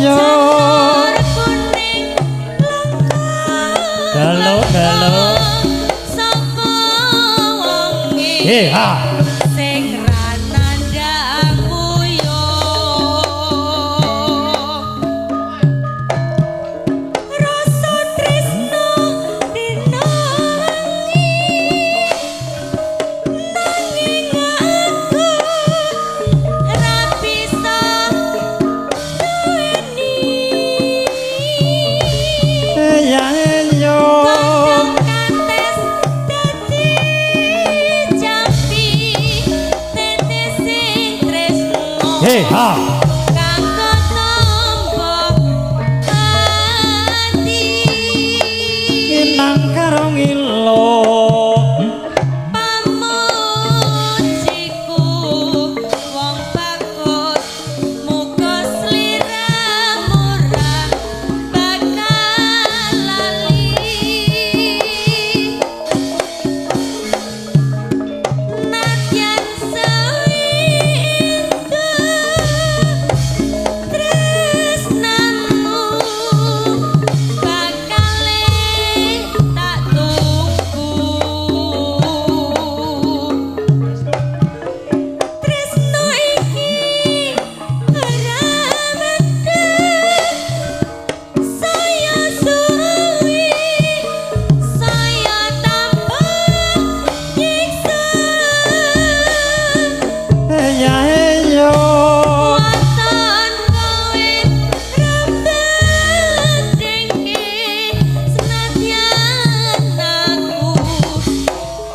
yo. Janur kuning langka. Galo galo. Sapa wonge Eh ha. sing ra nandhang kuyung. Rasa tresno dina wengi nanging aku ra bisa duweni. Ya yo. Godhong kates dadi jampi tetes sing tresno Eh ha. kang ketombo ati. Inang karo ngilo. Pamujiku wong bagus muga sliramu ra bakal lali. Nadyan suwi tresnamu bakale tak tunggu. Tresno iki ora mendhet, saya suwi saya tambah nyiksa. Ya yo. Waton kowe ra pentingke senadyan aku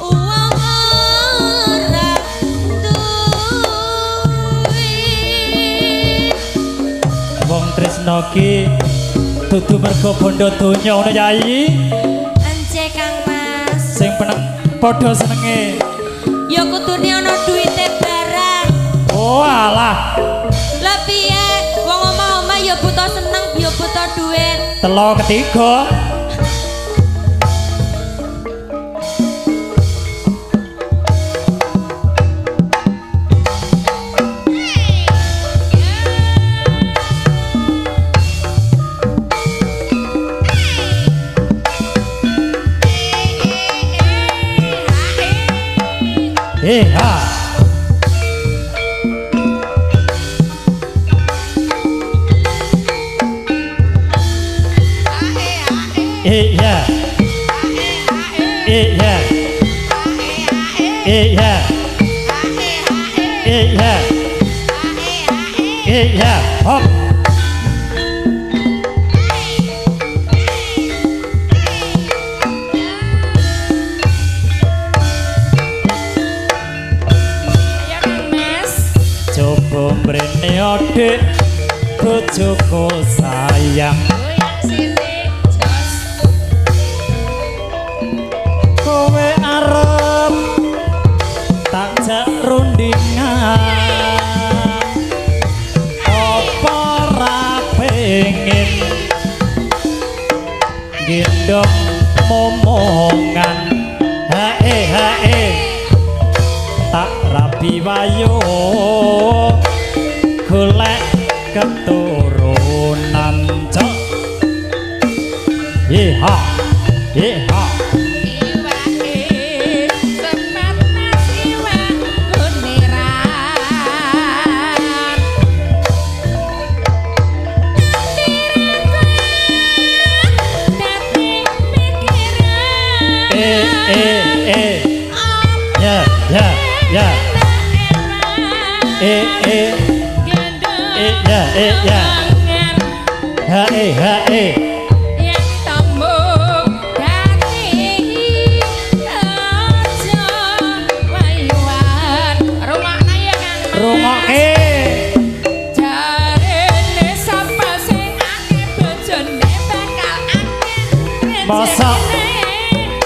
wong ora duwe. Wong tresno ki dudu mergo bondo donya ngono Yai. Ence Kang Mas. Sing peneng padha senenge. Ya kudune ana duwite barang. Oh alah, Lah piye wong omah-omah ya butuh seneng ya butuh duit. Telo ketiga. Eh ha. Eh ya. Eh ya. Eh ya. Eh ya. Eh ya. Hop. Ya Kang Mas. Coba mrene adik bojoku sayang. Goyang sithik jos. Kowe arep tak jak rundingan. Apa ra pengen gendong momongan? Hae hae tak rabi wayo golek keturunan cok. Yeha yeha. Iwake sepat mas iwak kuniran. Dadi pikiran. Eh eh eh. Ya ya ya. Eh eh eh ya eh ya. Hae hae. Yen tembung dadi aja wayuan. Rungokne ya Kang Mas. Rungokke. Jarene sapa sing akeh bojone bakal akeh Mosok. rezekine.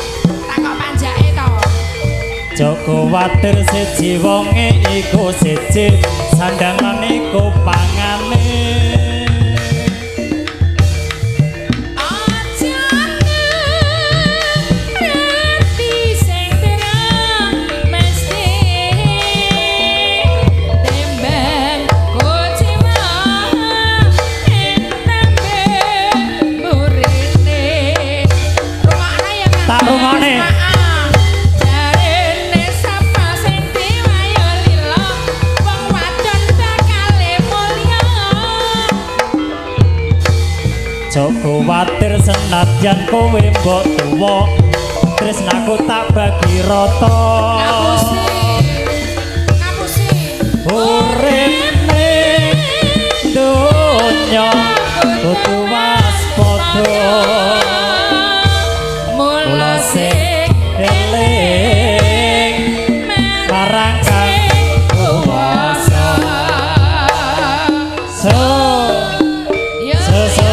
Takok panjake to. Joko watir siji wonge iku siji sandangan iku pangane. Aja ngerti sing terang mesti tembang kecewa. Aja kuwatir senadyan kowe mbok tuwa, tresnaku tak bagi rata. Ngapusi. Ngapusi. Urip ning donya kudu waspada, Mula sing eling marang Kang Kuwasa.